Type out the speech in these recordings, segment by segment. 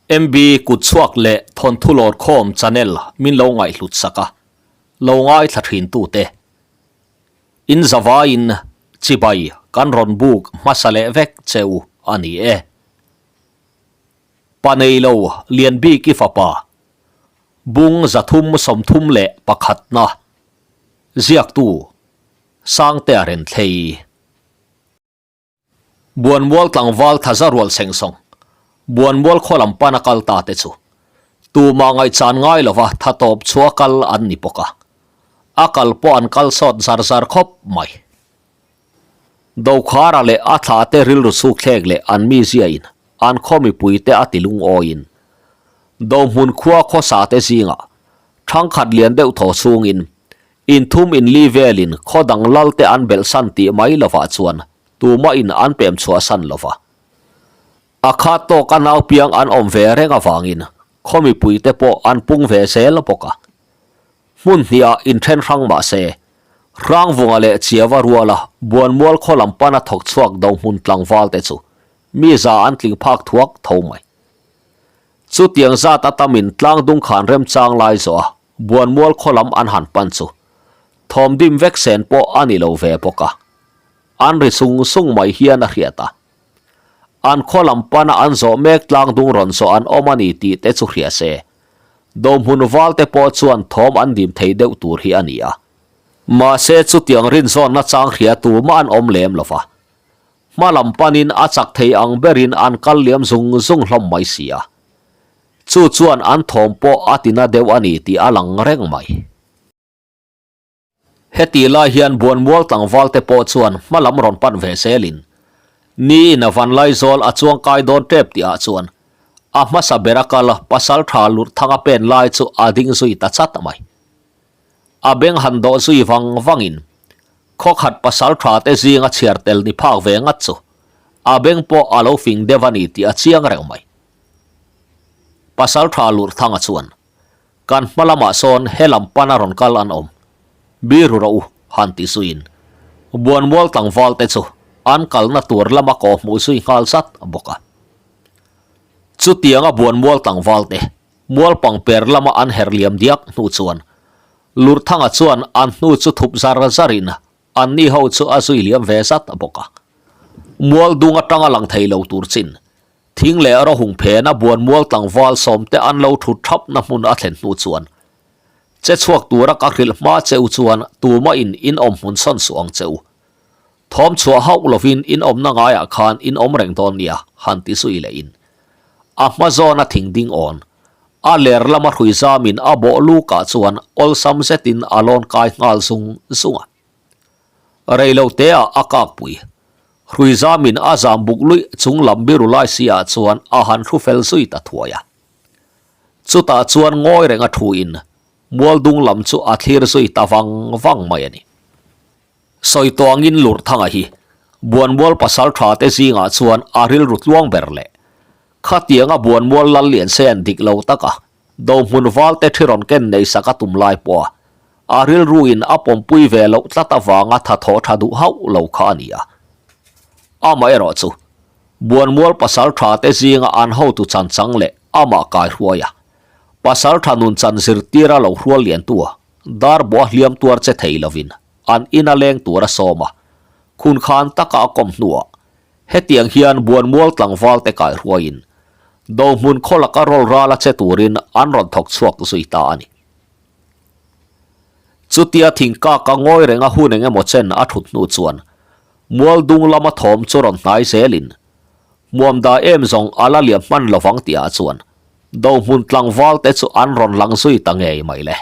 MB Kutchhuak leh Thawnthu Lawrkhawm channel min lo ngaihhlut sak a, lo ngaithla thin tute. In zavaiin chibai kan rawn buk hmasa leh vek che u a ni e. Pa neilo Lianbiki fapa Bung 331 na ziaktu Sangtea Renthlei. Buanmual tlangval thaza rual seng sawng, Buanmual khaw lam pana kal ta te chu tumah ngaihchan ngai lova tha tawp chhuah kal an ni bawk a, a kal pawh an kal sawt zar zar khawp mai. Dokhara leh a thla te rilru chhuk thlek leh an mizia in an khaw mipui te a ti lungawiin Dohmun khua khawsa te zingah thangkhat lian deuh thaw chungin Inthum inli velin khaw dang lal te an belh san tih mai lovah chuan tumah in an pem chhuah san lova. A khat tawk a nau piang an awm ve reng avangin khaw mipui te pawh an pung ve zel bawk a. Hmun hnih ah inthen hrang mah se, Hrangvunga leh Chiava ruala Buanmual khaw lam pana thawk chhuak do hmun tlangval te chu mi za an tling phak thuak tho mai. Chutiang zat a tamin tlangdung khan remchang lai zawh a Buanmual khaw lam an han pan chu thawm dim vek sen pawh a ni lo ve bawk a, an ri sung sung mai hian a hriat a. An khaw lam pana an zawh mek tlangdung rawn zawh an awm a ni tih te chu hria se, Dohmun val te pawh chuan thawm an dim thei deuh tur hi a ni a. Mahse chutiang rinzawnna chang hria tumah an awm lem lo va. Hma lam panin a chak thei ang berin an kal liam zung zung hlawm mai si a. Chu chuan an thawm pawh a tina deuh a ni tih a lang reng mai. Heti lai hian Buanmual tlangval te pawh chuan hma lam rawn pan ve zelin ni in a van lai zawl a chuang kai dawn tep tih ah chuan a hmasa bera kal pasal tha lurh thanga pen lai chu a ding zui ta chat mai. A beng han dawh zui vang vangin khawkhat pasal tha te zinga chhiar tel ni phak ve ngat chu a beng pawh a lo fing deuh a ni tih a chiang reng mai. Pasal tha Lurthanga chuan, Kan hma lamah sawn he lam pana rawn kal an awm. Biru rawh u, han ti zuiin Buanmual tlangval te chu an kalna tur lama kaw hmuh zui nghal zat bawk a. Chutianga Buanmual tlangval te mualpang per lama an her liam diak hnu chuan Lurthanga chuan an hnu chu thup zar zarin Anni ho chu a zui liam ve zat bawk a. Mual dung atanga lang thei lo tur chin, thing leh rawhung phena buan mual tlangval sawmte an lo thut thapna hmun a thlen hnu chuan che chhuak tura ka hrilh hma che u chuan tumah in in awm hmun sawn suh ang che u. Thawm chhuah hauh lovin in awmna ngaiah khan in awm reng dawn nia, han ti zui leh in. A hma zawna thing ding awn, a ler lama hrui zamin a bawh lukah chuan awlsam zetin a lawn kai nghal zung zung a. Reilo teah a kakpui. Hrui zamin a zam buk luih chung lam biru lai si ah chuan a han hru fel zui ta thuai a. Chutah chuan ngawi reng a thu in mualdung lam chu a thlir zui ta vang vang mai a ni. Sawi tawngin Lurthanga hi Buanmual pasal tha te zingah chuan a rilru tluang ber leh. Khatianga Buanmual lal lian se an dik lo tak a, Dohmun val te thi rawn ken nei sak a tum lai pawh a, a rilru in a pawmpui ve loh tlat avanga tha thaw tha duh hauh lo kha a ni a. Amaherawh chu, Buanmual pasal tha te zinga an hotu chan chang leh amah kai hruai a, pasal tha nun chan zirtir a lo hrual lian tu a, dar bawh a hliam tuar che thei lovin an ina leng tur a sawm a, khunkhan taka a kawm hnuah Hetiang hian Buanmual tlangval te kaihruaiin Dohmun khaw laka rawl ral a che turin an rawn thawk chhuak zui ta a ni. Chutia thingkak a ngawi reng a hun eng emaw chen a thut hnu chuan mual dung lama thawm chu rawn hnai zelin hmuam da em zawng a la liam hman lovang tihah chuan Dohmun tlangval te chu an rawn lang zui ta ngei mai le.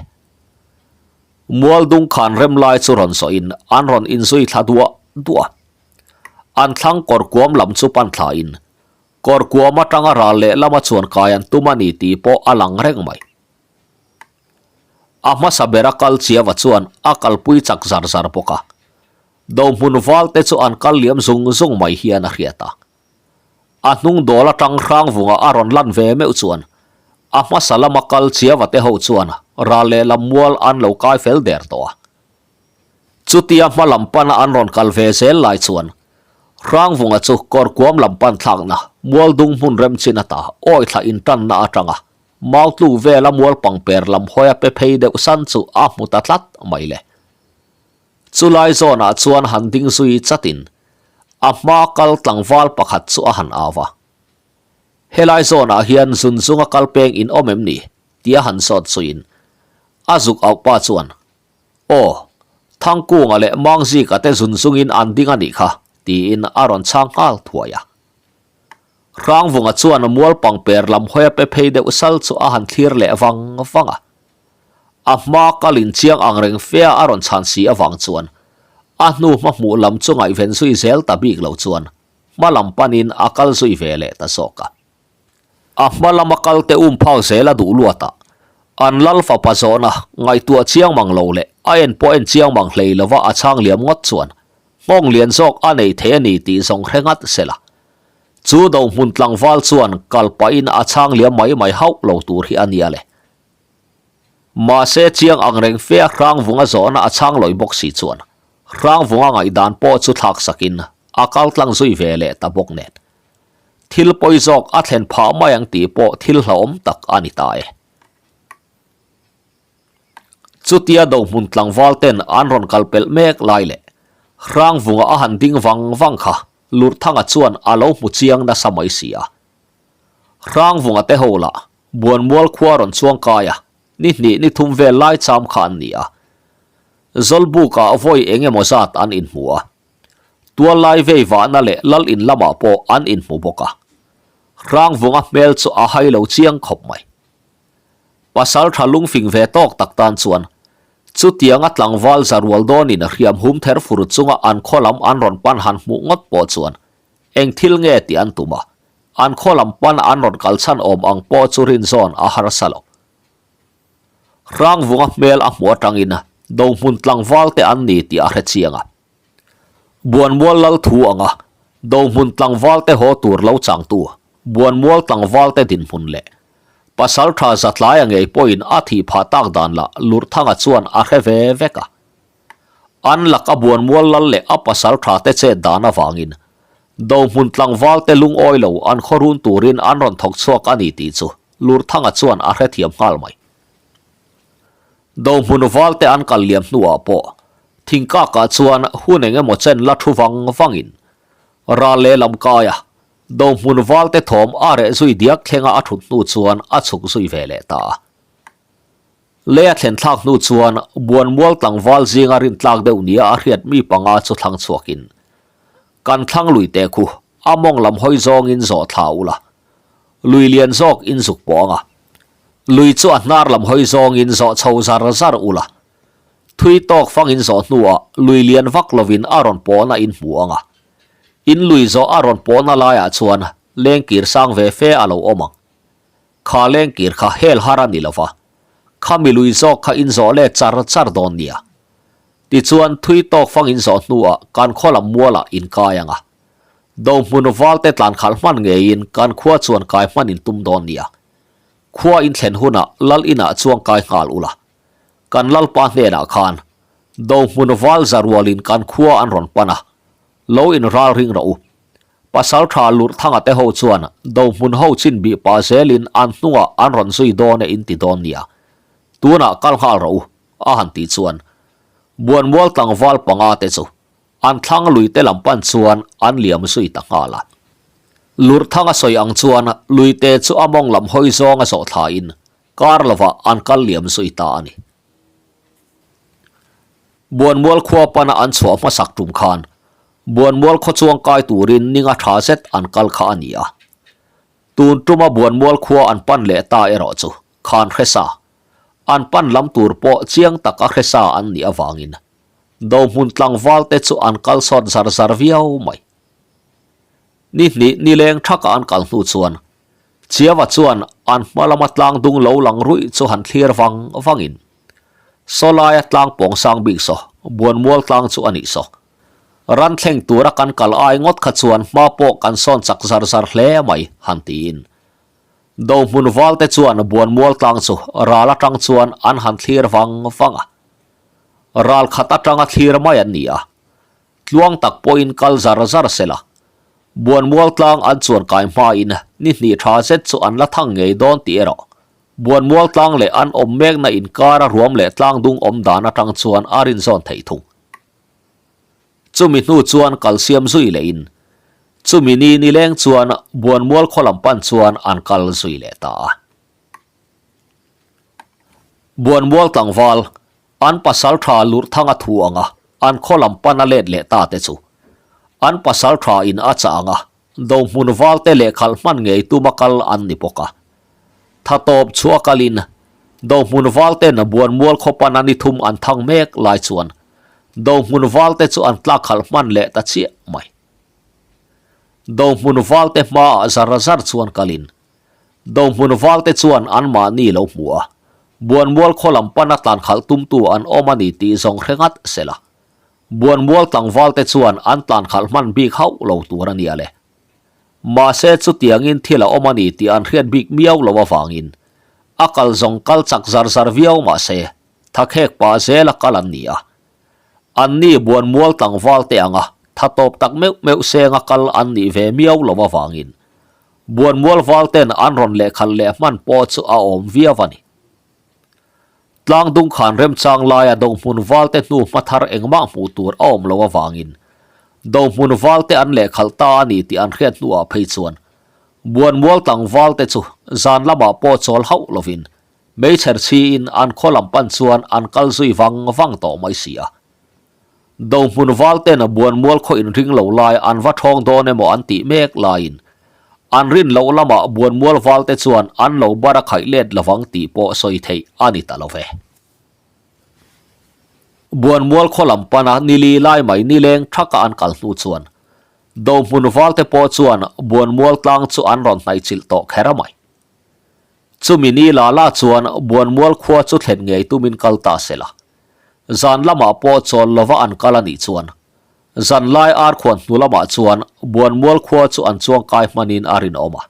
Mual dung khan rem lai chu rawn zawhin an rawn inzui thla duah duah a. An thlang kawr kuam lam chu pan thlain, kawr kuam atanga ral leh lama chuan kai an tum a ni tih pawh a lang reng mai. A hmasa bera kal Chiava chuan a kalpui chak zar zar bawk a, Dohmun val te chu an kal liam zung zung mai hian a hriat a. A hnung dawl atang Hrangvunga a rawn lan ve meuh chuan a hmasa lama kal Chiava te ho chuan ral leh lam mual an lo kai fel der tawh a. Chutia hma lam pana an rawn kal ve zel lai chuan. Hrangvunga chu kawrkuam lam pan thlakna mualdung hmun rem chin ata awi thla intanna atanga mau tluk vela mual pangper lam hawia pe phei deuh san chu a hmu ta tlat mai le. Chulai zawnah chuan han ding zui chatin a hma kal tlangval pakhat chu a han au a. Helai zawnah hian zun zunga kal peng in awm em ni? tia han zawt zuiin a zuk auh pa chuan Aw, Thangkunga leh Mangzika te zun zungin an ding a nih kha, tiin a rawn chhang nghal thuai a. Hrangvunga chuan mual pangper lam hawia pe phei deuh sal chu a han thlir leh vang vang a. A hma kalin chiang ang reng fea a rawn chhan si avang chuan a hnu hma hmuh lam chu ngaihven zui zel ta bik lo chuan hma lam panin a kal zui ve leh ta zawk a. A hma lama kal te um phak zel a duh luat a, an lal fapa zawhna ngaihtuah chiang mang lo leh a en pawh en chiang mang hlei lova a chhang liam ngawt chuan nghawng lian zawk a nei thei a ni tih zawng hre ngat se la. Chu do hmun tlangval chuan kal pahin a chhang liam mai mai hauh lo tur hi a nia le. Mahse chiang ang reng fe a Hrangvunga zawhna a chhang lawih bawk si chuan Hrangvunga ngaihdan pawh chu thlak sakin a kal tlang zui ve leh ta bawk nen. Thil pawi zawk a thlen phah mai ang tih pawh thil hlauhawm tak a ni ta e. Chutia dohmun tlangval ten an rawn kal pelh mek lai leh Hrangvunga a han ding vang vang kha Lurthanga chuan a lo hmu chiang nasa mai si a. Hrangvunga te ho lah Buanmual khua rawn chuang kai a, ni hnih ni thum vel lai cham kha an ni a. Zawlbukah vawi eng emaw zat an inhmu a. Tual lai vei vahna leh lal in lamah pawh an inhmu bawk a. Hrangvunga hmel chu a hai lo chiang khawp mai. Pasal tha lungfing ve tawk tak tan chuan chutianga tlangval za rual dawnin hriam hum ther fur chunga an khaw lam an rawn pan han hmuh ngawt pawh chuan eng thil nge tih an tum a, an khaw lam pan an rawn kal chhan awm ang pawh chu rinzawn a harsa lo. Hrangvunga hmel a hmuh atangin dohmun tlangval te an ni tih a hre chiang a. Buanmual lal thu anga dohmun tlangval te haw tur lo changtu Buanmual tlangval te dinhmun leh Pasaltha Zatlaia ngei pawhin a thih phah tak dan lah Lurhthanga chuan a hre ve vek a. An laka Buanmual lal leh a pasaltha te chet dan avangin dohmun tlangval te lungawi lo an khaw run turin an rawn thawk chhuak a ni tih chu Lurthanga chuan a hrethiam nghal mai. Dohmun valte an kal liam hnuah pawh thingkakah chuan hun eng emaw chen la thu vang vangin ral lehlam kaia Dohmun valte thawm a reh zui diak thlenga a thut hnu chuan a chhuk zui ve leh ta a. Lei a thlen thlak hnu chuan Buanmual tlangval zinga rintlak deuh nia a hriat mi panga chu thlang chhuakin kan thlang lui teh khu a mawng lam hawi zawngin zawh thla ula lui lian zawk in zuk pawh anga lui chu a hnar lam hawi zawngin zawh chho zar zar ula thui tawk fangin zawh hnuah lui lian vak lovin a rawn pawhna in hmu anga in lui zawh a rawn pawhna laiah chuan lengkir sang ve fe a lo awm ang. Kha lengkir kha hel har a ni lo va, kha mi lui zawk kha in zawh let char char dawn nia. Tichuan thui tawk fang in zawh hnuah kan khaw lam mualah in kai ang a. Dohmun valte tlan khalh hman ngeiin kan khua chuan kai hman in tum dawn nia. Khua in thlen hunah lal inah chuang kai nghal ula. Kan lalpa hnenah khan Dohmun val za rualin kan khua an rawn pan a, lo in ral ring rawh u. Pasal tha Lurhthanga te ho chuan Dohmun ho chin bih pah zelin an hnungah an rawn zui dawn e in ti dawn nia. Tunah kal nghal rawh u, a han tih chuan Buanmual tlangval panga te chu an thlang lui te lam pan chuan an liam zui ta nghal a. Lurhthanga sawi ang chuan lui te chu a mawng lam hawi zawnga zawh thlain kar lovah an kal liam zui ta a ni. Buanmual khua pana an chhuah hmasak tum khan Buanmual khaw chuang kai turin ninga tha zet an kal kha a ni a. Tun tuma Buanmual khua an pan leh ta erawh chu khan hre sa, an pan lam tur pawh chiang taka hre sa an nih avangin Dohmun tlangval te chu an kal sawt zar zar viau mai. Ni hnih nileng thaka an kal hnu chuan Chiava chuan an hma lama tlang dung lo lang ruih chu han thlir vang vangin Saw laia tlang pawng sang bik saw Buanmual tlang chu a nih saw. Ran thleng tura kan kal ai ngawt kha chuan hma pawh kan sawn chak zar zar hle mai, han tiin. Dohmun valte chuan Buanmual tlang chu ral atang chuan an han thlir vang vang a. Ral khat atanga thlir mai an ni a. Tluang tak pawhin kal zar zar se la. Buanmual tlang an chuan kai hmain ni hnih tha zet chu an la thang ngei dawn tih erawh Buanmual tlang leh an awm mekna inkara ruam leh tlang dung awm dan atang chuan a rinzawn theih thung. Chumi hnu chuan kal siam zui lehin chumi ni nileng chuan Buanmual khaw lam pan chuan an kal zui leh ta a. Buanmual tlangval an pasal tha Lurhthanga thu anga an khaw lam pan a let leh ta te chu an pasal tha in a chah anga Dohmun valte leh khalh hman ngei tuma kal an ni bawk a. Tha tawp chhuah kalin Dohmun valten Buanmual khaw pana ni thum an thang mek lai chuan Dohmun valte chu an tlak khalh hman leh ta chiah mai. Dohmun valte hmaah zar zar chuan kalin Dohmun valte chuan anmahni lo hmu a, Buanmual khaw lam pana tlan khalh tumtu an awm a ni tih zawng hre ngat sela. Buanmual tlangvalte chuan an tlan khalh hman bik hauh lo tur a nia le. Mahse chutiangin thil a awm a ni tih an hriat bik miau lo avangin a kal zawng kal chak zar zar viau mahse thakhek pah zela kal an ni a. Anni Buanmual tlangvalte anga tha tawp tak meuh meuh senga kal an nih ve miau lo avangin Buanmual valten an rawn lehkhalh leh hman pawh chu a awm viau a ni. Tlang dung khan remchang laia Dohmun valte hnu hma thar engmah hmuh tur a awm lo avangin Dohmun valte an lehkhalh ta a ni tih an hriat hnuah phei chuan Buanmual tlangvalte chu zan lamah pawh chawl hauh lovin meichher chhiin an khaw lam pan chuan an kal zui vang vang tawh mai si a. Dohmun valten Buanmual khaw inring lo lai an va thawng dawn emaw an tih mek laiin an rin loh lamah Buanmual valte chuan an lo bar a khaih let lovang tih pawh sawi theih a ni ta lo ve. Buanmual khaw lam pana nili lai mai nileng thaka an kal hnu chuan Dohmun valte pawh chuan Buanmual tlang chu an rawn hnaihchilh tawh kher mai. Chumi ni la la chuan Buanmual khua chu thlen ngei tumin kal ta se la. Zan lamah pawh chawl lova an kal a nih chuan zan lai arkhuan hnu lamah chuan Buanmual khua chu an chuang kai hmanin a rinawm a.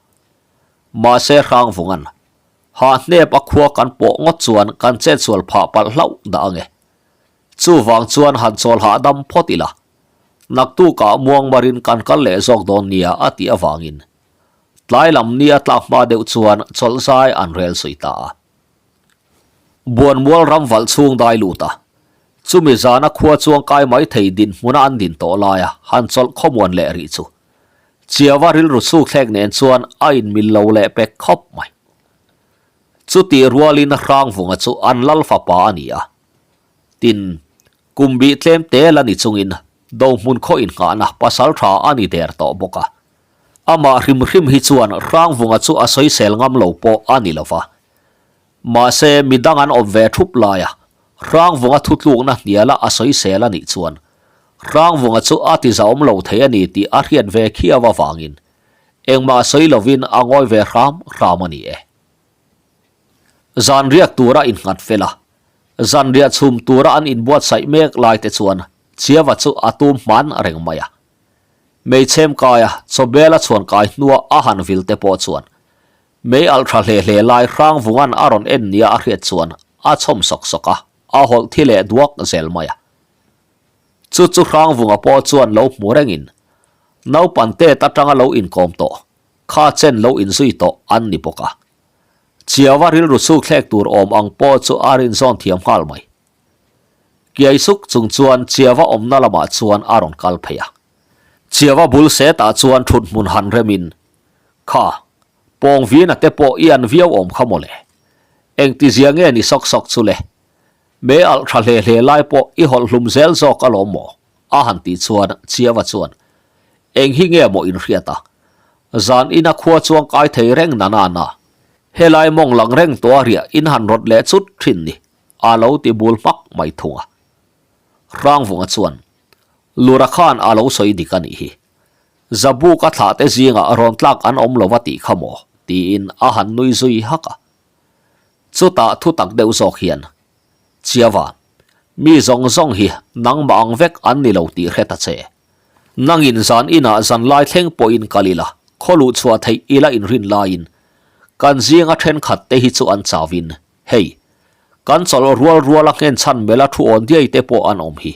Mahse Hrangvungan, Ha hnep a khua kan pawh ngawt chuan kan chetsual phah palh hlauh dah ange. Chuvang chuan han chawl hahdam phawt ila. Naktukah muangmarin kan kal leh zawk dawn nia a tih avangin Tlai lam ni a tlak hma deuh chuan chawlh zai an rel sawi ta a. Buanmual ram valh chhung dai lut a, chumi zana khua chuang kai mai thei dinhmuna an din tawh laia han chawlh khawmuan leh rih chu Chiava rilru chhuk thlek nen chuan a inmil lo leh pek khawp mai. Chutih rualin Hrangvunga chu an lal fapa a ni a, tin, kum bih tlem te la ni chungin Dohmun khaw innghahna pasal tha a ni der tawh bawk a. Amah hrim hrim hi chuan Hrangvunga chu a sawisel ngam lo pawh a ni lo va. Mahse, midang an awm ve thup laia Hrangvunga thutlukna hniala a sawisel a nih chuan Hrangvunga chu a ti zahawm lo thei a ni tih a hriat ve khiau avangin engmah sawi lovin a ngawi ve hram hram a ni e. Zan riak tura innghat fel a, zan riah chhum tura an inbuatsaih mek lai te chuan Chiava chu a tum hman reng mai a. Meichhem kaia chawbel a chhuan kai hnua a han vil te pawh chuan mei alh tha hle hle lai Hrangvungan a rawn en nia a hriat chuan a chhawm sawk sawk a, a hawlh thi leh duak zel mai a. Chu chu Hrangvunga pawh chuan lo hmu rengin naupan tet atanga lo inkawm tawh, kha chen lo inzui tawh an ni bawk a. Chiava rilru chhuk thlek tur awm ang pawh chu a rinzawn thiam nghal mai. Kiai suk chung chuan Chiava awmna lamah chuan a rawn kal phei a. Chiava bul setah chuan thut hmun han remin, Kha, pawng vina te pawh i an viau awm kha mawle. Engtizia nge ni sawk sawk chu le? Me alh tha hle hle lai pawh i hawlh hlum zel zawk alawm maw? a han tih chuan Chiava chuan, Eng hi nge maw inhriat a? Zan ina khua chuang kai thei reng na na na. Helai mawng lang reng tawh a riah in han rawt leh chut thin ni. A lo ti bul hmak mai thung a. Hrangvunga chuan, Lura khan a lo sawi dik a nih hi. Zabuk a thlah te zingah rawn tlak an awm lo va tih kha maw? tiin a han nui zui hak a. Chutah thu tak deuh zawk hian, Chiava, mi zawng zawng hi nangmah ang vek an ni lo tih hre ta che. Nangin zan inah zanlai thleng pawhin kal ila, khaw luh chhuah theih ila inrin laiin kan zinga thenkhat te hi chu an chauin, Hei, kan chawlh rual ruala nghen chhan mela thu awn diai te pawh an awm hi.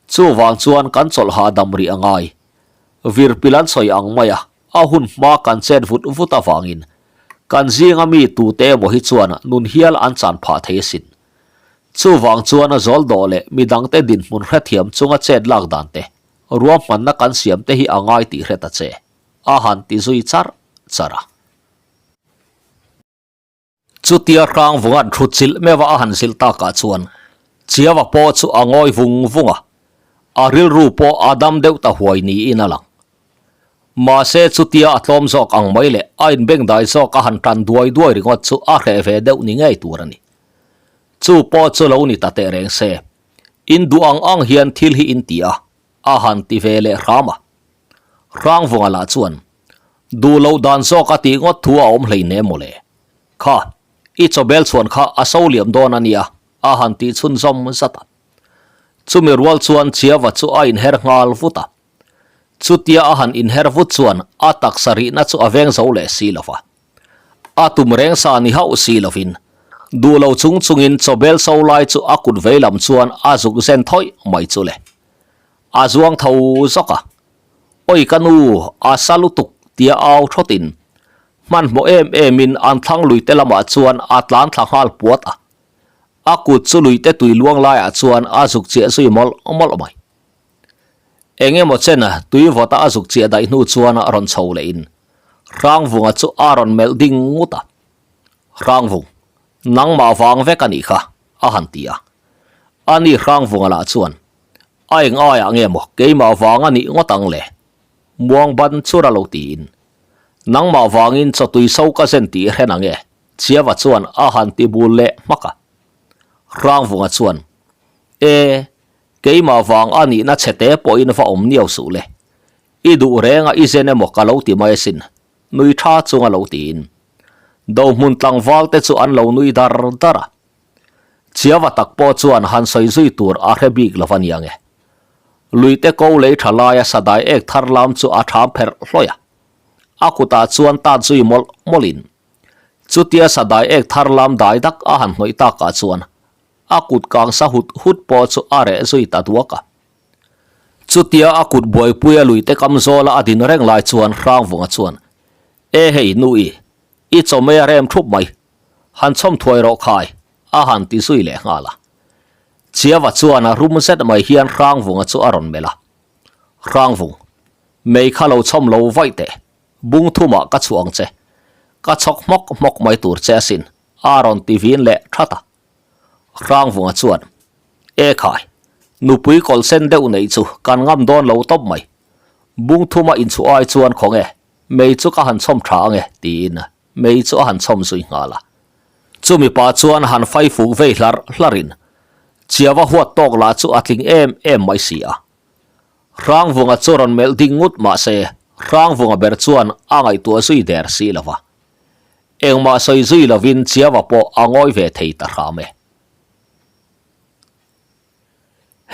Chuvang chuan kan chawlh hahdam rih a ngai. Virpil an sawi ang mai a, a hun hma kan chet vut vut avangin kan zinga mi tute emaw hi chuan nun hial an chan phah thei asin. Chuvang chuan a zawl dawh leh midangte dinhmun hrethiam chunga chet lak dan te, ruahmanna kan siam te hi a ngai tih hre ta che, a han ti zui char char a. Chutia Hrangvunga'n thu chilh meuha a han zilh takah chuan Chiava pawh chu a ngawi vung vung a, a rilru pawh a dam deuh ta huai niin a lang. Mahse chutia a tlawm zawk ang mai leh a inbengdai zawk a han tan duai duai ringawt chu a hreh ve deuh ni ngei tur a ni. Chu pawh chu lo ni ta teh reng se, in duh ang ang hian thil hi in ti a, a han ti ve leh hram a. Hrangvunga lah chuan, Duh loh dan zawk a tih ngawt thu a awm hleinem mawle. Kha, i chawbel chhuan kha a so liam dawn a nia, a han tih chhunzawm zat a. Chumi rual chuan Chiava chu a inher nghal vut a. Chutia a han inher vut chuan a taksa rihna chu a veng zo leh si lo va. A tum reng sa ni hauh si lovin, duh lo chung chungin chawbel so lai chu a kut veilam chuan a zuk zen thawih mai chu le. A zuang tho zawk a. Oi ka nu, a sa lutuk tia au thawtin hmanhmawh em emin an thlang luite lamah chuan a tlan thla nghal puat a. A kut chu luite tui luang laiah chuan a zuk chiah zui mawlh mawlh mai. Eng emaw chen tui vawta a zuk chiah daih hnu chuan a rawn chho lehin Hrangvunga chu a rawn melh ding ngut a. Hrangvung, nangmah vang vek a nih kha, a han ti a. Ani Hrangvunga lah chuan, A eng aiah nge maw keimah vang a nih ngawt ang le? Muang ban chur a lo tiin. Nangmah vangin chawtui so ka zen tih hren ang e, Chiava chuan a han ti bul leh hmak a. Hrangvunga chuan, E, keimah vang a nihna chhete pawhin va awm niau suh le. I duh renga i zen emaw ka lo ti mai asin, nui tha chunga lo tiin. Dohmun tlangval te chu an lo nui dar dar a. Chiava tak pawh chuan han sawi zui tur a hre bik lo va niang e. Luite ko lei tha laia sadai ek thar lam chu a tham pherh hlawih a. A kutah chuan tat zui mawlh mawlhin chutia sadai ek thar lam dai dak a han hnawih takah chuan a kut kang sa hut hut pawh chu a reh zui ta duak a. Chutia a kut buaipuia luite kam zawla a din reng lai chuan Hrangvunga chuan, E hei nu-i, i chawhmei a rem thup mai. Han chhawm thuai rawh khai, a han ti zui leh nghal a. Chiava chuan a rum zet mai hian Hrangvunga chu a rawn melh a. Hrangvung, mei kha lo chhawm lo vaih teh, bung thumah ka chhuah ang che. Ka chhawk hmawk hmawk mai tur che asin, a rawn ti vin leh that a. Hrangvunga chuan, E khai, nupui kawlh sen deuh neih chu kan ngam dawn lo tawp mai. Bung thuma inchhuah ai chuan khaw nge, mei chu ka han chhawm tha ange, tiin Mei chu a han chhawm zui nghal a. Chu mipa chuan han fai fuk vei hlarh hlarhin Chiava huat tawk lah chu a tling em em mai si a. Hrangvunga chu rawn melh ding ngut mah se Hrangvunga ber chuan a ngaihtuah zui der si lo va. Engmah sawi zui lovin Chiava pawh a ngawi ve thei ta hram e.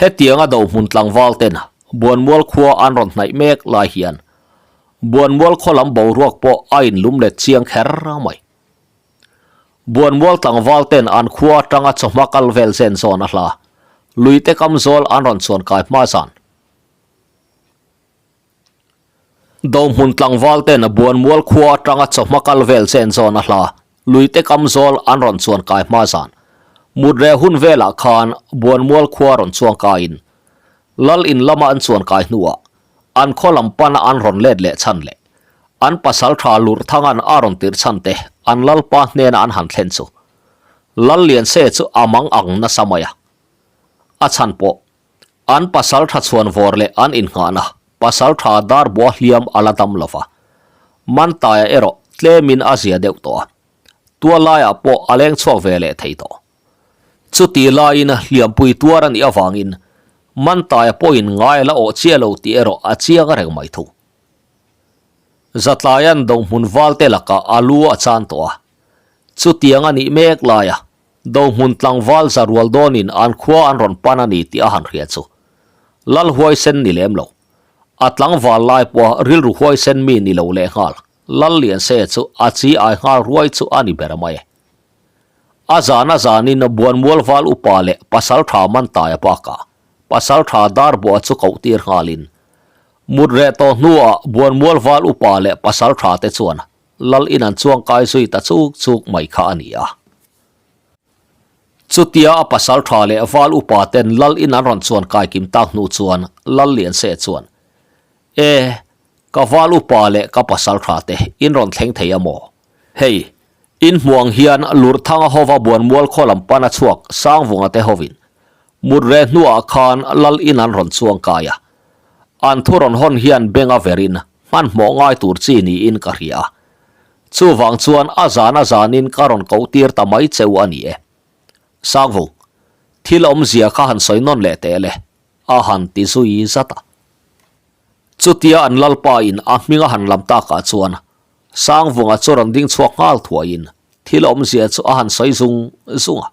Hetianga dohmun tlangval ten Buanmual khua an rawn hnaih mek lai hian Buanmual khaw lam boruak pawh a inlum let chiang kher mai. Buanmual tlangval ten an khua atanga chawhma kal vel zen zawn a hla luite kam zawl an rawn chuan kai hma zan. Dohmun tlangval ten Buanmual khua atanga chawhma kal vel chen zawn a hla luite kam zawl an rawn chuan kai hma zan. Mut reh hun velah khan Buanmual khua rawn chuang kaiin Lal in lama an chuan kai hnuah an khaw lam pana an rawn let leh chhan leh an pasal tha lurh thangan a rawn tirh chhan te an lalpa hnena an han thlen chu Lal Lianse chu a mang ang nasa mai a. A chhan pawh An pasal tha chhuan vawr leh an innghahna pasal tha dar bua hliam a la dam lo va. Mantaia erawh tlemin a zia deuh tawh a, tual laiah pawh a leng chhuak ve leh thei tawh. Chuti laiin hliampui tuar a nih avangin Mantaia pawhin ngai a la awh chiah lo tih erawh a chiang reng mai thung. Zatlaia'n dohmun valte lakah a lu a chan tawh a, chutiang a nih mek laia Dohmun tlangval za rual dawnin an khua an rawn pan a ni tih a han hria chu Lal huaisen ni lem lo. A tlangval lai pawha rilru huaisen mi ni lo lehnghal Lal Lianse chu a chi ai nghal ruai chu a ni ber mai e. A zan a zanin Buanmual val upa leh Pasaltha Mantaia bakah Pasaltha Darbuah chu koh tir nghalin. Mut reh tawh hnuah Buanmual val upa leh pasal tha te chuan lal in an chuang kai zui ta chuk chuk mai kha a ni a. Chutia a pasal tha leh val upa ten lal in an rawn chuan kai kim tak hnu chuan Lal Lianse chuan, E, ka val upa leh ka pasal tha te in rawn thleng thei a maw? Hei, in hmuh ang hian Lurthanga hova Buanmual khaw lam pana chhuak Sangvunga te hovin mut reh hnuah khan lal in an rawn chuang kai a. An thu rawn hawn hian beng a verin hmanhmawh ngai tur chi niin ka hria a. Chuvang chuan a zan a zanin ka rawn koh tir ta mai cheu a ni e. Sangvung, thil awmzia kha han sawi nawn leh teh le, a han ti zui zat a. Chutia an lalpa in a hming a han lam takah chuan Sangvunga chu rawn ding chhuak nghal thuaiin thil awmzia chu a han sawi zung zung a.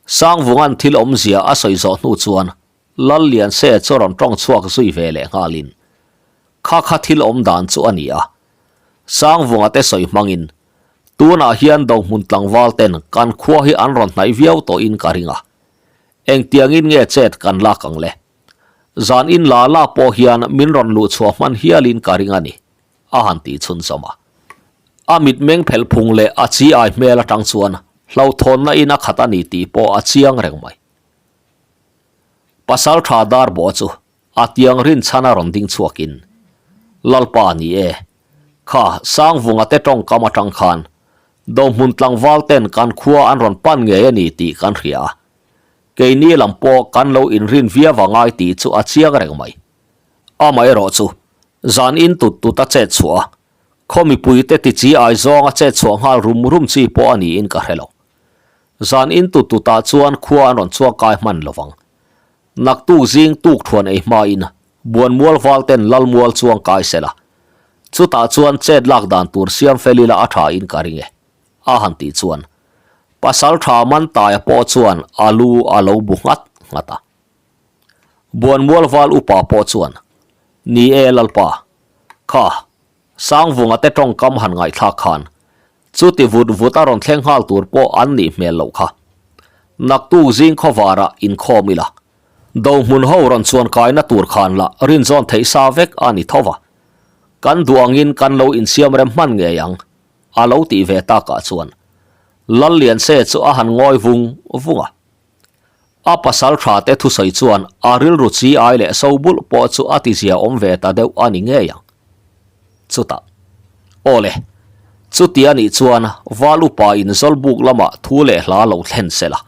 Sangvunga'n thil awmzia a sawi zawh hnu chuan Lallianse chu rawn tawng chhuak zui ve leh nghalin kha kha thil awm dan chu a ni a. Sangvunga te sawi hmangin tunah hian Dohmun tlangval ten kan khua hi an rawn hnaih viau tawhin ka ring a. Engtiangin nge chet kan lak ang le? Zan in la la pawh hian min rawn luh chhuah hman hialin ka ring a ni, a han tih chhunzawm a. A mitmeng phelh phung leh a chi ai hmel atang chuan hlauhthawnna in a khat a ni tih pawh a chiang reng mai. Pasal tha dar bawh chu a tiang rinchhan a rawn ding chhuakin, Lalpa ni e, kha Sangvunga te tawngkam atang khan Dohmun tlangval ten kan khua an rawn pan ngei a ni tih kan hria a, Keini lam pawh kan lo inrin viau a ngai tih chu a chiang reng mai. Amaherawh chu, zan in tut tut a chet chhuah a, khaw mipuite ti chi ai zawng a chet chhuah nghal rum rum chi pawh a niin ka hre lo. Zan in tut tutah chuan khua an rawn chhuak kai hman lo vang. Naktuk zing tuk thuan ei hmain Buanmual val ten Lalmual chuang kai se la, chutah chuan chet lak dan tur siam fel ila a tha in ka ring e. A han tih chuan pasal tha Mantaia pawh chuan a lu a lo bu nghat nghat a. Buanmual val upa pawh chuan, Ni e Lalpa, kha Sangvunga te tawngkam han ngaihthlak khan chuti vut vut a rawn thleng nghal tur pawh an nih hmel loh kha. Naktuk zing khawvarah inkhawm ila, Dohmun ho rawn chuan kaina tur khan lah rinzawn theih sa vek a ni tho va. Kan duh angin kan lo insiam rem hman ngei ang. A lo tih ve takah chuan Lallianse chu a han ngawi vung vung a. A pasal tha te thusawi chuan a rilru chi ai leh so bulh pawh chu a tizia awm ve ta deuh a ni ngei ang. Chutah, Aw le, chuti a nih chuan Val upa in Zawlbuk lamah thu leh hla lo thlen se la.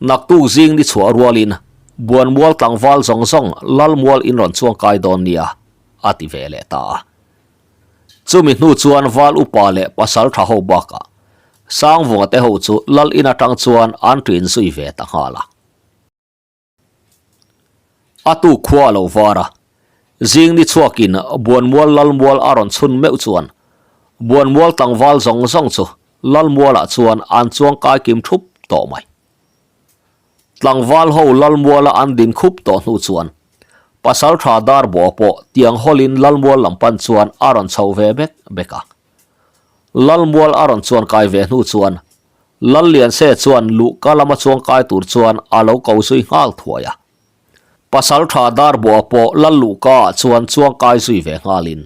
Naktuk zing ni chhuah rualin Buanmual tlangval zawng zawng Lalmual in rawn chuang kai dawn nia, a ti ve leh ta a. Chumi hnu chuan Val upa leh pasal tha ho bakah Sangvunga te ho chu Lal in atang chuan an ṭin zui ve ta nghal a. A tuk khua a lo var a, zing ni chhuakin Buanmual Lalmual a rawn chhun meuh chuan Buanmual tlangval zawng zawng chu Lalmualah chuan an chuang kai kim thup tawh mai. Tlangval ho Lalmuala an din khup tawh hnu chuan Pasal tha dar bawh pawh tiang hawlin Lalmual lam pan chuan a rawn chho ve bek bek a. Lalmual a rawn chuan kai ve hnu chuan Lallianse chuan luhka lama chuang kai tur chuan a lo ko zui nghal thuai a. Pasal tha dar bawh pawh Lal luhka ah chuan chuang kai zui ve nghalin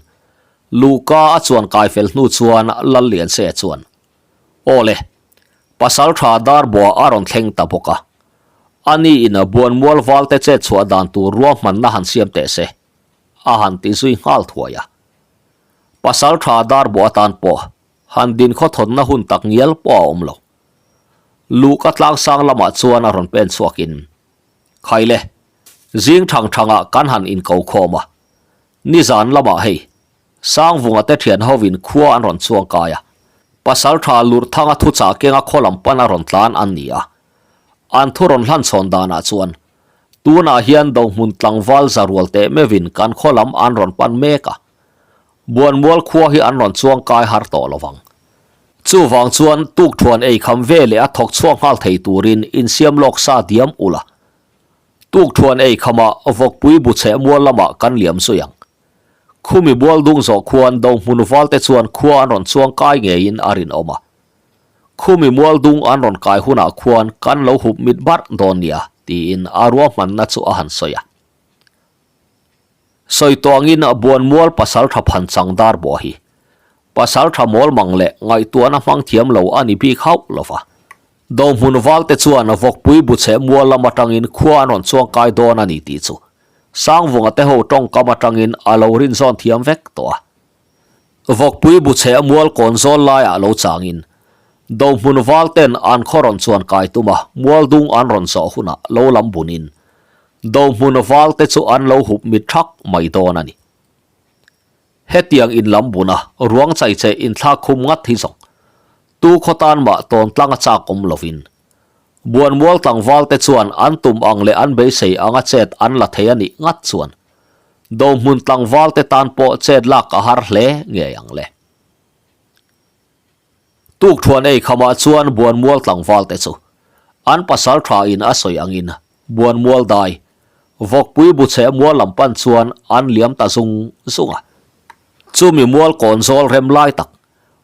luhka a chuan kai fel hnu chuan Lallianse chuan Aw le, pasal tha dar buah a rawn thleng ta bawk a. A ni in Buanmual valte chet chhuah dan tur ruahmanna han siam teh se, a han ti zui nghal thuai a. Pasal tha dar buah atan pawh han din khawthawnna hun tak ngial pawh a awm lo. Luhka tlangsang lamah chuan a rawn pen chhuakin, Khaile, zing thang thangah kan han inko khawm a, nizan lamah hei, Sangvunga te thian hovin khua an rawn chuang kai a, Pasaltha Lurthanga thuchah kenga khaw lam pan a rawn tlan an ni a. An thu rawn hlan chhawn danah chuan, tunah hian Dohmun tlangval zarual teh meuhin kan khaw lam an rawn pan mek a, Buanmual khua hi an rawn chuang kai har tawh lo vang. Chuvang chuan tukthuan ei kham ve leh a thawk chhuak nghal thei turin insiam lawk sa diam ula. Tukthuan ei khamah vawkpui bu chheh mual lamah kan liam zui ang. Khumi bual dung zawh khuan Dohmun valte chuan khua an rawn chuang kai ngeiin a rinawm a. Khumi mual dung an rawn kai hunah khuan kan lo hup mit barh dawn nia, tiin a ruahmanna chu a han sawi a. Sawi tawh angin Buanmual pasaltha phanchang dar bawh hi pasaltha mawl mang leh ngaihtuahna hmang thiam lo a ni bik hauh lo va. Dohmun valte chuan vawkpui bu chhe mual lam atangin khua an rawn chuang kai dawn a ni tih chu Sangvunga te ho tawngkam atangin a lo rinzawn thiam vek tawh a. Vawkpui bu chhe mual kawn zawl laiah lo changin Dohmun valten an khaw rawn chuan kai tum a, mual dung an rawn zawh hunah lo lam bunin Dohmun valte chu an lo hup mit thak mai dawn a ni. Hetiang in lam buna ruang chai che inthlak khum ngat hi zawng tu khaw tan mah tawn tlang a chak awm lovin Buanmual tlangval te chuan an tum ang leh an beisei anga chet an la thei a nih ngat chuan Dohmun tlangval te tan pawh chet lak a har hle ngei ang le. Tukthuan ei khamah chuan Buanmual tlangval te chu an pasal tha in a sawi angin Buanmual dai, vawkpui bu chhe mual lam pan chuan an liam ta zung zung a. Chumi mual kawn zawl rem lai tak,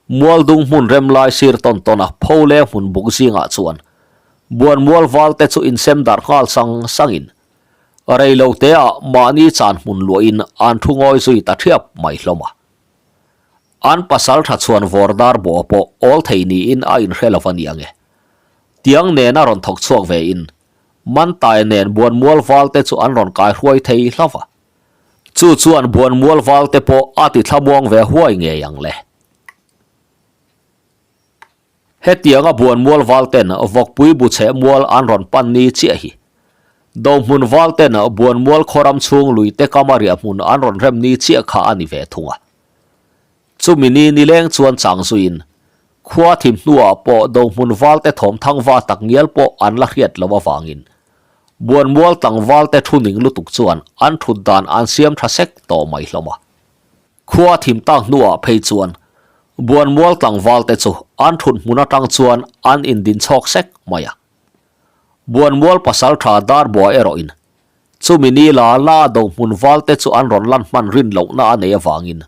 mual dung hmun rem lai sir tawn tawn a pho leng hmun buk zingah chuan Buanmual val te chu insem darh nghal sang sangin rei lo teah mahni chan hmun luahin an thu ngawi zui ta thiap mai hlawm a. An pasal tha chhuan vawr dar bawh pawh awl thei niin a inhre lo va ni ang e. Tiang nena rawn thawk chhuak ve in, Mantae nen Buanmual val te chu an rawn kai hruai thei hlo va. Chu chuan Buanmual val te pawh a ti thlamuang ve huai ngei ang le. Hetianga Buanmual val ten Vawkpui bu chheh mual an rawn pan ni chiah hi. Dohmun val ten Buanmual khawram chhung lui te kama riah hmun an rawn rem ni chiah kha a ni ve thung a. Chumi ni nileng chuan chang zuiin khua thim hnuah pawh Dohmun val te thawm thang va tak ngial pawh an la hriat loh avangin Buanmual tlangval te thu ning lutuk chuan an thut dan an siam tha sek tawh mai hlawm a. Khua thim tak hnuah phei chuan Buanmual tlangval te chu an thut hmun atang chuan an indin chhawk sek mai a. Buanmual pasaltha Darbua erawhin chumi ni la la Dohmun val te chu an rawn lan hman rin lohna a nei avangin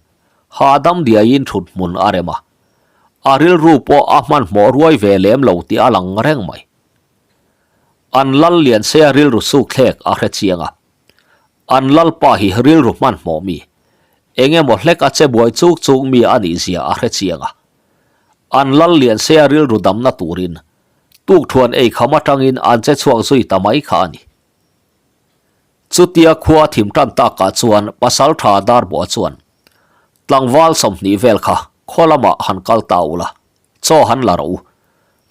hahdam diaiin thut hmun a rem a. A rilru pawh a hmanhmawh ruai ve lem lo tih a lang reng mai. An lal Liansea rilru sukthlek a hre chiang a. An lalpa hi rilru hmanhmawh mi, eng emaw hlek a che buai chuk chuk mi a nih zia a hre chiang a. An lal Liansea rilru damna turin tukthuan ei kham atangin an che chhuak zui ta mai kha a ni. Chutia khua thim tan takah chuan Pasaltha Darbuah chuan tlangval 20 vel kha khaw lamah han kal ta ula. Chaw han la rawh u.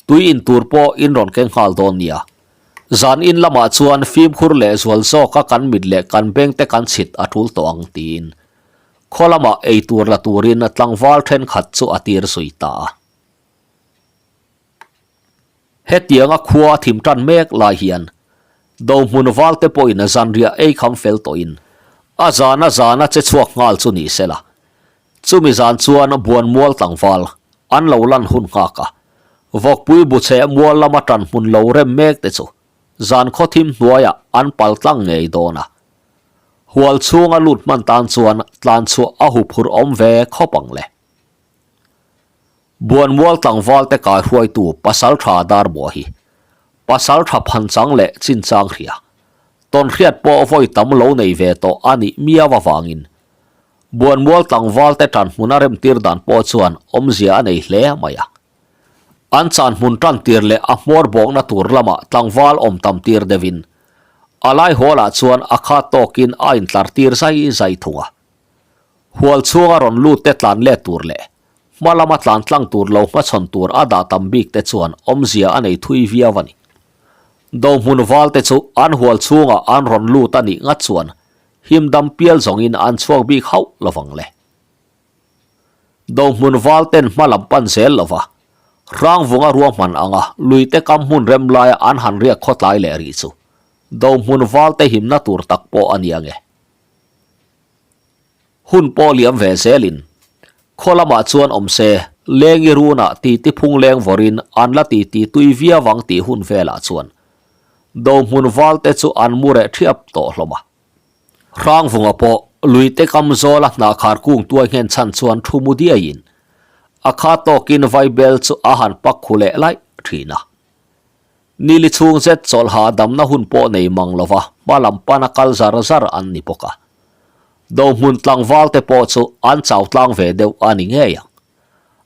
Tui in tur pawh in rawn keng nghal dawn nia. Zan in lamah chuan fimkhur leh zual zawka kan mit leh kan beng te kan chhit a tul tawh ang tiin khaw lamah ei tur la turin tlangval thenkhat chu a tir zui ta a. Hetianga khua a thim tan mek lai hian Dohmun valte pawhin zanriah ei kham fel tawhin a zan a zan a che chhuak nghal chu ni sela. Chumi zan chuan Buanmual tlangval an lo lan hun nghak a, vawkpui bu chhe mual lama tan hmun lo rem mek te chu zan khaw thim hnuaiah an pal tlang ngei dawn a. Hual chhunga lut hman tan chuan tlan chhuah a huphurh awm ve khawp ang le. Buanmual tlangval te kai hruaitu Pasaltha Darbuah hi Pasaltha phanchang leh chinchang hria, tawnhriat pawh vawi tam lo nei ve tawh a nih miau avangin Buanmual tlangval te tan hmun a remtir dan pawh chuan awmzia a nei hle mai a. An chan hmun tan tir leh a hmawr bawkna tur lamah tlangval awm tam tir deuhin a lai hawlah chuan a khat tawkin a intlar tir zai zai thung a. Hual chhunga rawn lut te tlan let tur leh hma lama tlan tlang tur lo hmachhawn tur a dah tam bik te chuan awmzia a nei thui viau a ni. Dohmun val te chu an hual chhungah an rawn lut a nih ngat chuan him dam pial zawngin an chhuak bik hauh lovang le. Dohmun val ten hma lam pan zel lova Hrangvunga ruahman anga luite kam hmun rem laia an han riak khawtlai leh rih chu Dohmun val te himna tur tak pawh a ni ange. Hun pawh liam ve zelin khaw lamah chuan awm se, lengi runah titi phung leng vawrin an la titi tui viau ang tih hun velah chuan Dohmun val te chu an mu reh thiap tawh hlawm a. Hrangvunga pawh luite kam zawla hnahkhar kung tuai nghen chhan chuan thu mu diaiin a kha tawkin vaibel chu a han pak khu leh laih thin a. Nili chhung zet chawlhah damna hun pawh nei mang lova hma lam pana kal zar zar an ni bawk a. Dohmun tlangval te pawh chu an chau tlang ve deuh a ni ngei ang.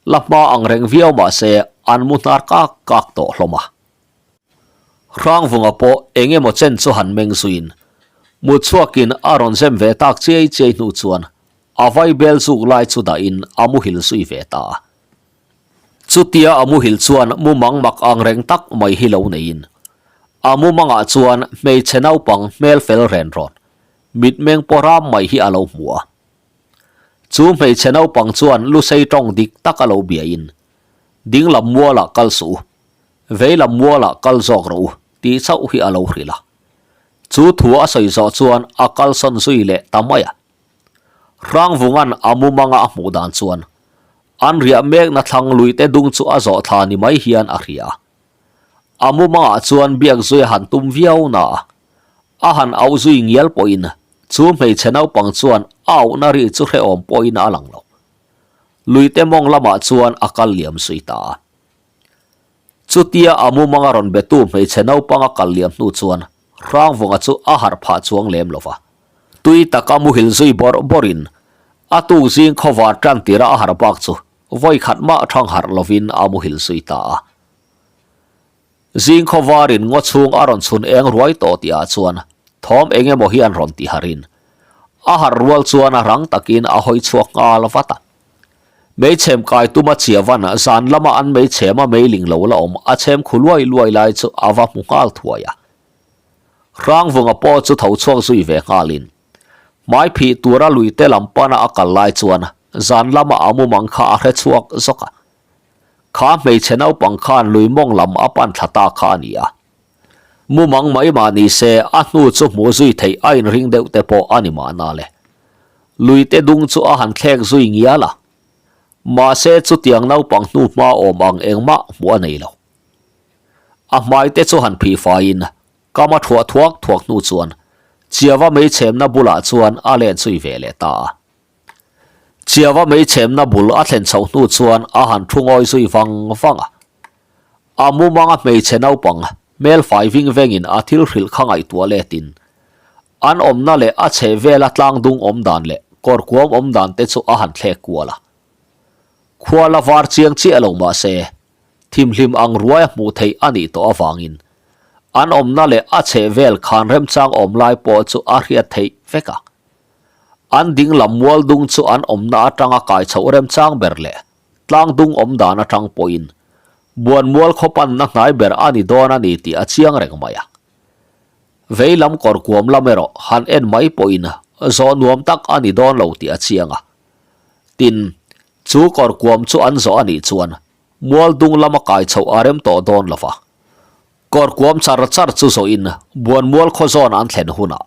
La hma ang reng viau mah se an mu hnar kak kak tawh hlawm a. Hrangvunga pawh eng emaw chen chu han meng zuiin mut chhuakin a rawn zem ve tak chiai chiai hnu chuan a vaibel zuk lai chu dahin a muhil zui ve ta a. Chutia a muhil chuan mumang mak ang reng tak mai hi lo neiin a mumangah chuan hmeichhe naupang hmel fel ren rawn mitmeng pawh ram mai hi a lo hmu a. Chu hmeichhe naupang chuan lusei tawng dik tak a lo biain dinglam mualah kal suh u, veilam mualah kal zawk rawh u tih chauh hi a lo hrilh a. Chu thu a sawi zawh chuan a kalsawn zui leh ta mai a. Hrangvunga'n a mumanga a hmuh dan chuan an riah mekna thlang luite dung chu a zawh thla ni mai hian a hria a. A mumangah chuan biak zui a han tum viau na a, a han auh zui ngial pawhin chu hmeichhe naupang chuan a auhna ri chu hrehawm pawhin a lang lo. Luite mawng lamah chuan a kal liam zui ta a. Chutia a mumanga rawn betu hmeichhe naupang a kal liam hnu chuan Hrangvunga chu a harh phah chuang lem lo va. Tui taka muhil zui bawrh bawrhin a tuk zing khawvar tan tira a harh bak chu vawi khat mah thang harh lovin a muhil zui ta a. Zing khawvarin ngaw chhung a rawn chhun eng ruai tawh tihah chuan thawm eng emaw hian rawn ti harhin a harh rual chuan a rang takin a hawi chhuak nghal vat a. Meichhem kai tuma chiavan zan lama an meichhema meiling lo la awm a chhem khu luai luai lai chu a va hmu nghal thuai a. Hrangvunga pawh chu tho chhuak zui ve nghalin hmai phih tura luite lam pana a kal lai chuan zan lama a mumang kha a hre chhuak zawk a. Kha hmeichhe naupang khan lui mawng lam a pan thla ta kha a ni a. Mumang mai mah ni se a hnu chu hmuh zui theih a inring deuh te pawh a ni mahna le. Luite dung chu a han thlek zui ngial a. Mahse chutiang naupang hnu hma awm ang engmah hmuh a nei lo. A hmai te chu han phih faiin kam a thuah thuak thuak hnu chuan Chiava meichhemna bulah chuan a let zui ve leh ta a. Chiava meichhemna bul a thlen chhoh hnu chuan a han thu ngawi zui vang vang a. A mumanga hmeichhe naupang hmel fai ving vengin a thil hrilh kha ngaihtuah letin an awmna leh a chheh vela tlang dung awm dan leh kawr kuam awm dan te chu a han thlek kual a. Khua la var chiang chiah lo mah se thimhlim ang ruai a hmuh theih a nih tawh avangin an awmna leh a chheh vel khan remchang awm lai pawh chu a hriat theih vek a. An ding lam mual dung chu an awmna atanga kai chhoh remchang ber leh tlang dung awm dan atang pawhin buan mual khaw panna hnai ber a ni dawn a ni tih a chiang reng mai a. Vei lam kawr kuam lam erawh han en mai pawhin zawh nuam tak a ni dawn lo tih a chiang a. Tin, chu kawr kuam chu an zawh a nih chuan mual dung lama kai chhoh a rem tawh dawn lo va. Kawr kuam char char chu zawhin Buanmual khaw zawn an thlen hunah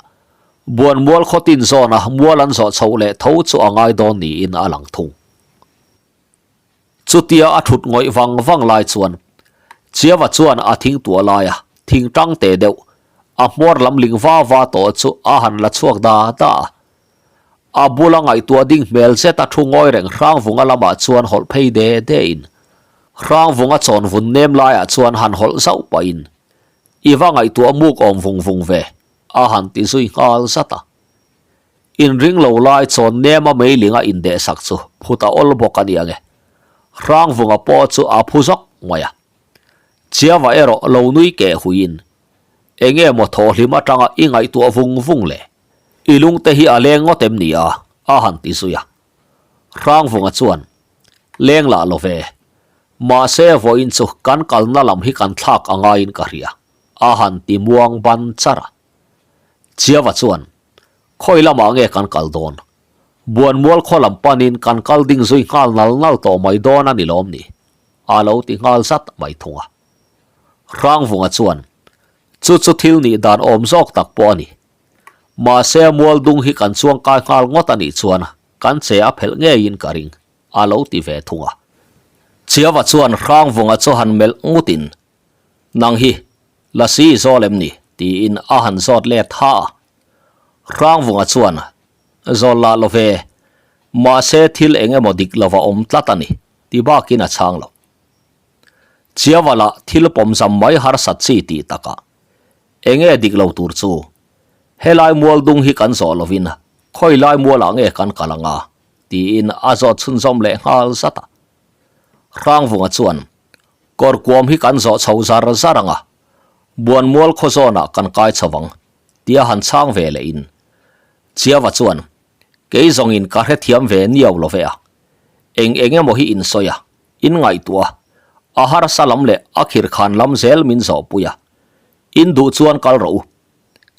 Buanmual khaw tin zawna mual an zawh chhoh leh tho chu a ngai dawn niin a lang thung. Chutia a thut ngawih vang vang lai chuan Chiava chuan a thing tuah laia thing tang teh deuh a hmuar lam ling va va tawh chu a han la chhuak da da a. A bula ngaihtuah ding hmel zet a thu ngawi reng Hrangvunga lamah chuan hawlh phei de de in Hrangvunga chawn vun nem laiah chuan han hawlh zauh pahin I va ngaihtuah muk awm vung vung ve a han ti zui nghal zat a. Inring lo lai chawn nema meilinga indehsak chu phut a awl bawk a nia nge. Hrangvunga pawh chu a phu zawk mai a. Chiava erawh lo nui keh huiin Enge maw thawhhlim atanga i ngaihtuah vung vung le? I lungte hi a leng ngawt em ni a? a han ti zui a. Hrangvunga chuan, Leng lah lo ve. Mahse vawiin chu kan kalna lam hi kan thlak a ngaiin ka hria, a han ti muang ban char a. Chiava chuan, Khawi lamah nge kan kal dawn? Buanmual khaw lam panin kan kal ding zui nghal nal nal tawh mai dawn a ni lawm ni? a lo ti nghal zat mai thung a. Hrangvunga chuan, Chu chu thil nih dan awm zawk tak pawh a ni. Mahse mual dung hi kan chuang kai nghal ngawt a nih chuan kan che a phelh ngeiin ka ring, a lo ti ve thung a. Chiava chuan Hrangvunga chu han melh ngutin, Nang hi, Lasi i zawl em ni? tiin a han zawt let ha a. Hrangvunga chuan, Zawl lah lo ve, mahse thil eng emaw dik lova awm tlat a ni, ti bakin a chhang lo. Chiava lah thil pawmzam mai harsat chi tih takah, Enge dik lo tur chu? Helai mual dung hi kan zawh lovin. Khawi lai mualah nge kan kal anga? tiin a zawt chhunzawm leh nghal zat a. Hrangvunga chuan, Kawr kuam hi kan zawh chho zar zar anga, Buanmual khaw zawnah kan kai chho vang, tia han chhang ve leh in. Chiava chuan, Kei zawngin ka hrethiam ve niau lo ve a, eng eng emaw hi in sawi a, in ngaihtuah a, a harsa lam leh a khirkhan lam zel min zawhpui a, in duh chuan kal rawh u,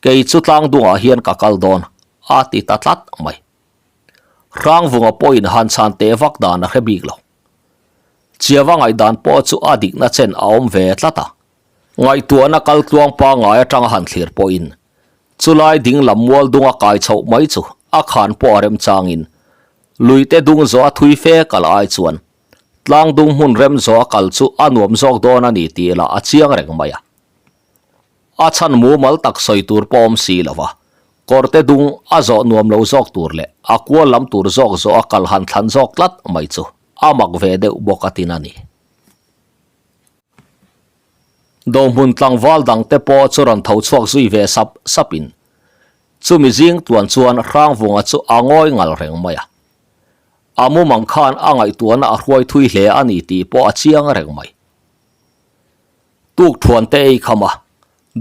kei chu tlang dungah hian ka kal dawn, a ti ta tlat mai. Hrangvunga pawhin han chhan teh vak dan a hre bik lo. Chiava ngaihdan pawh chu a dikna chen a awm ve tlat a. Ngaihtuahna kal tluang pangngai atanga han thlir pawhin chulai ding lam mual dunga kai chhoh mai chu a khan pawh a remchangin luite dung zawh a thui fe kal ai chuan tlang dung hmun rem zawh a kal chu a nuam zawk dawn a ni tih lah a chiang reng mai a. A chhan mumal tak sawi tur pawh awm si lo va, kawrte dung a zawh nuam lo zawk tur leh a kual lam tur zawk zawh a kal han thlan zawk tlat mai chu a mak ve deuh bawk a tin a ni. Dohmun tlangval dangte pawh chu rawn tho chhuak zui ve sap sapin chumi zing tluan chuan Hrangvunga chu a ngawi ngal reng mai a. A mumang khan a ngaihtuahna a hruai thui hle a ni tih pawh a chiang reng mai. Tuk thuan te ei kham a,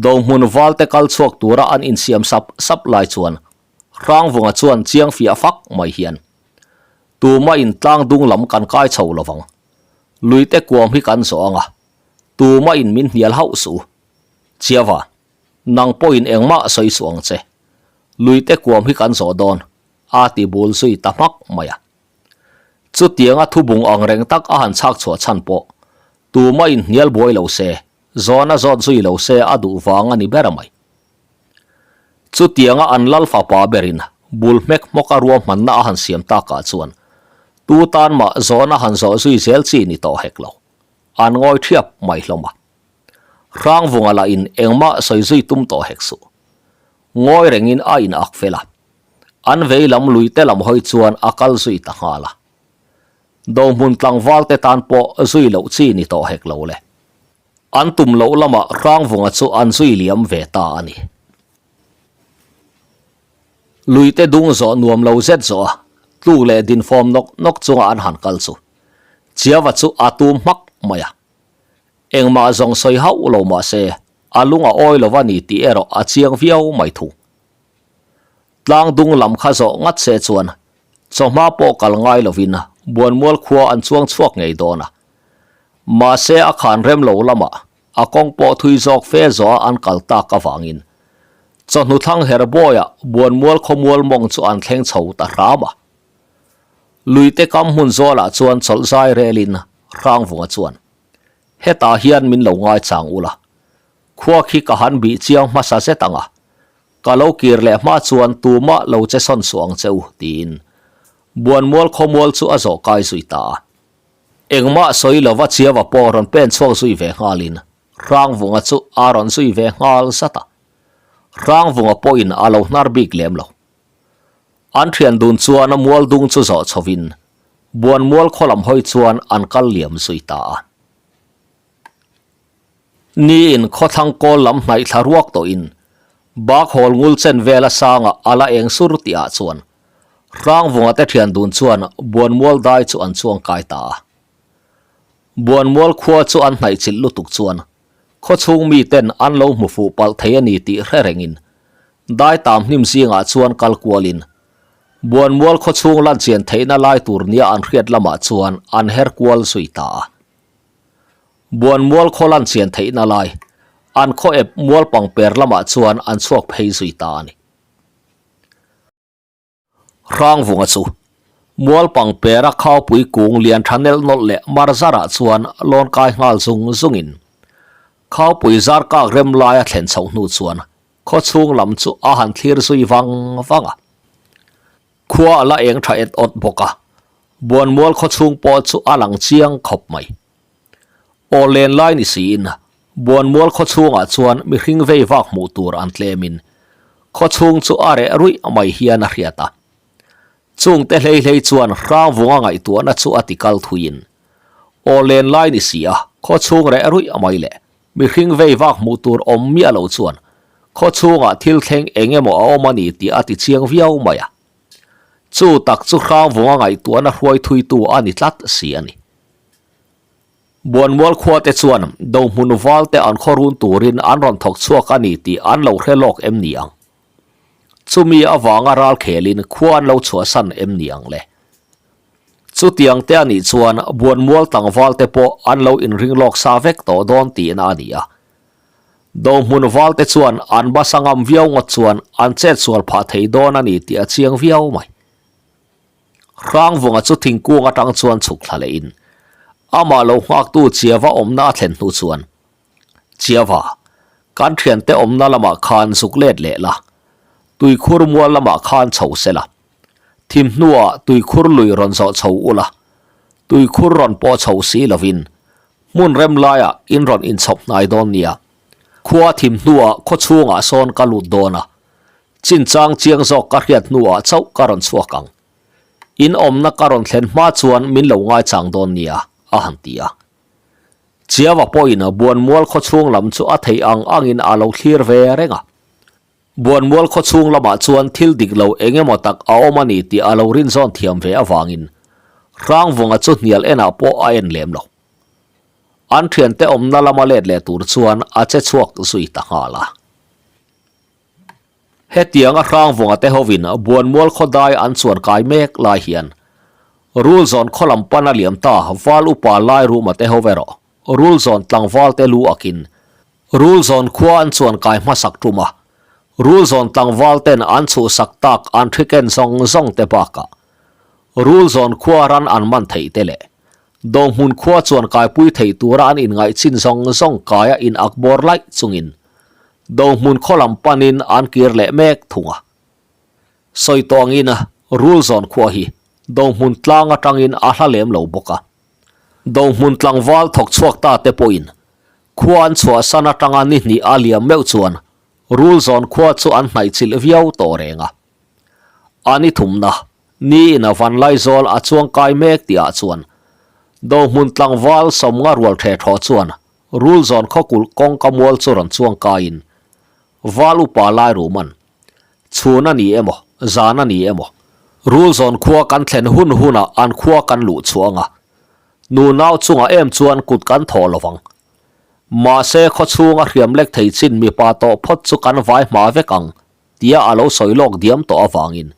Dohmun valte kal chhuak tura an insiam sap sap lai chuan Hrangvunga chuan chiang fiah fak mai hian Tuma in tlang dung lam kan kai chho lovang. Luite kuam hi kan zawh ang a, tuma in min hnial hauh suh u. Chiava, nang pawhin engmah sawi suh ang che. Luite kuam hi kan zawh dawn, a ti bul zui ta hmak mai a. Chutianga thubung ang reng tak a han chhak chhuah chhan pawh, tuma in hnial buai lo se, zawna zawt zui lo se a duh vang a ni ber mai. Chutianga an lal fapa berin bul hmek hmawka ruahmanna a han siam takah chuan tu tan mah zawhna han zawh zui zel chi ni tawh hek lo. An ngawi thiap mai hlawm a. Hrangvunga lahin engmah sawi zui tum tawh hek suh. Ngawi rengin a in ak fel a. An vei lam lui te lam hawi chuan a kal zui ta nghal a. Dohmun tlangval te tan pawh zui loh chi ni tawh hek lo le. An tum loh lamah Hrangvunga chu an zui liam ve ta a ni. Luite dung zawh nuam lo zet zawh a, tluk leh dinfawm nawk nawk chunga an han kal chu Chiava chu a tum hmak mai a. Engmah zawng sawi hauh lo mah se, a lung a awi lo a ni tih erawh a chiang viau mai thung. Tlang dung lam kha zawh ngat se chuan chawhma pawh kal ngai lovin Buanmual khua an chuang chhuak ngei dawn a. Mahse a khan rem lo lamah a kawng pawh thui zawk fe zawha an kal tak avangin chawhnu thlang her bawiah Buanmual khawmual mawng chu an thleng chho ta hram a. Luite kam hmun zawlah chuan chawlh zai relin Hrangvunga chuan, Hetah hian min lo ngaichang ula, khua khi ka han bih chiang hmasa zet ang a, Ka lo kir leh hma chuan tumah lo che sawn suh ang che u, tiin Buanmual khawmual chu a zawh kai zui ta a. Engmah sawi lova Chiava pawh rawn pen chhuak zui ve nghalin Hrangvunga chu a rawn zui ve nghal zat a. Hrangvunga pawhin a lo hnar bik lem lo. An thian dun chuan a mual dung chu zawh chhovin Buanmual khaw lam hawi chuan an kal liam zui ta a. Niin khawthlang kawl lam hnaih thla ruak tawhin bak hawl ngul chen vela sanga a la eng sur tih ah chuan Hrangvunga te thian dun chuan Buanmual dai chu an chuang kai ta a. Buanmual khua chu an hnaih chilh lutuk chuan khawchhung mi ten an lo hmu fuh palh thei a ni tih hre rengin dai tam hnim zingah chuan kal kualin Buanmual khawchhung lan chian theihna lai tur nia an hriat lamah chuan an her kual zui ta a. Buanmual khaw lan chian theihna lai, an khaw ep mual pangper lamah chuan an chhuak phei zui ta a ni. Hrangvunga chu mual pangpera khaupui kung lian tha nelh nawlh leh mar zarah chuan lawn kai nghal zung zungin khaupui zar kak rem laia thlen chhoh hnu chuan khaw chhung lam chu a han thlir zui vang vang a. Khua a la eng tha et awt bawk a, Buanmual khaw chhung pawh chu a lang chiang khawp mai. Aw len lai ni siin Buanmual khaw chhungah chuan mihring vei vak hmuh tur an tlemin khaw chhung chu a reh ruih mai hian a hriat a. Chungte hlei hlei chuan Hrangvunga ngaihtuahna chu a ti kal thuiin aw len lai ni si a khaw chhung reh ruih mai leh mihring vei vak hmuh tur awm miah lo chuan khaw chhungah thil thleng eng emaw a awm a ni tih a ti chiang viau mai a. Chu tak chu Hrangvunga ngaihtuahna hruai thuitu a ni tlat si a ni. Buanmual khuate chuan Dohmun valte an khaw run turin an rawn thawk chhuak a ni tih an lo hre lawk em ni ang? Chumi avanga ral khelin khua an lo chhuahsan em ni ang le? Chutiang te a nih chuan Buanmual tlangval te pawh an lo inring lawk sa vek tawh dawn tihna a ni a. Dohmun valte chuan an basa ngam viau ngawt chuan an chetsual phah thei dawn a ni tih a chiang viau mai. Hrangvunga chu thingkung atang chuan chhuk thla lehin amah lo nghaktu Chiava awmna a thlen hnu chuan, Chiava, kan thiante awmna lamah khan zuk let leh la, tuikhur mual lamah khan chho se la, thim hnuah tuikhur lui rawn zawh chho ula, tuikhur rawn pawh chho si lovin hmun rem laiah in rawn inchhawp hnai dawn nia, khua thim hnuah khawchhungah sawn ka lut dawn a, Chinchang chiang zawk ka hriat hnuah chauh ka rawn chhuak ang. In awmna ka rawn thlen hma chuan min lo ngaichang dawn nia, a han ti a. Chiava pawhin Buanmual khawchhung lam chu a theih ang angin a lo thlir ve reng a. Buanmual khawchhung lamah chuan thil dik lo eng emaw tak a awm a ni tih a lo rinzawn thiam ve avangin Hrangvunga chu hnial enah pawh a en lem lo. An thiante awmna lama let leh tur chuan a che chhuak zui ta nghal a. Hetianga Hrangvunga te hovin Buanmual khawdai an chuan kai mek lai hian Rulzawn khaw lam pan a liam ta Val upa Lairuma te ho erawh Rulzawn tlangval te lu akin Rulzawn khua an chuan kai hmasak tum a, Rulzawn tlangval ten an chhuhsak tak an thi ken zawng zawng te bakah Rulzawn khua ran an man theih te leh Dohmun khua chuan kaipui theih tura an inngaih chin zawng zawng kaia in ak bawr laih chungin Dohmun khaw lam panin an kir leh mek thung a. Sawi tawh angin Rulzawn khua hi Dohmun tlang atangin a hla lem lo bawk a. Dohmun tlangval thawk chhuak ta te pawhin khua an chhuahsan atanga ni hnih a liam meuh chuan Rulzawn khua chu an hnaihchilh viau tawh reng a. A ni thumna Ni in a van laizawl a chuang kai mek tih ah chuan Dohmun tlangval sawmnga rual the thaw chuan Rulzawn khawkulh kawngka mual chu rawn chuang kaiin Val upa lai ruman Chhun a ni emaw, zan a ni emaw, Rulzawn khua kan thlen hun hunah an khua kan luh chhuang a, nunau chungah em chuan kut kan thawh lovang. Mahse khawchhung a hriam lek thei chin mipa tawh phawt chu kan vai hma vek ang tia a lo sawi lawk diam tawh avangin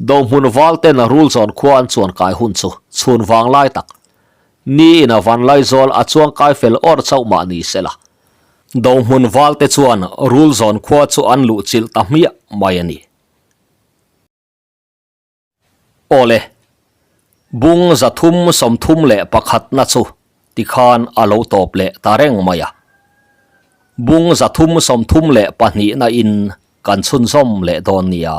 Dohmun val ten Rulzawn khua an chuan kai hun chu chhun vang lai tak ni in a van laizawl a chuang kai fel awr chauh mah ni se la. Dohmun val te chuan Rulzawn khua chu an luh chilh ta hmiah mai a ni. Awle, bung 331 na chu tikhan a lo tawp leh ta reng mai a. Bung 332 na in kan chhunzawm leh dawn nia.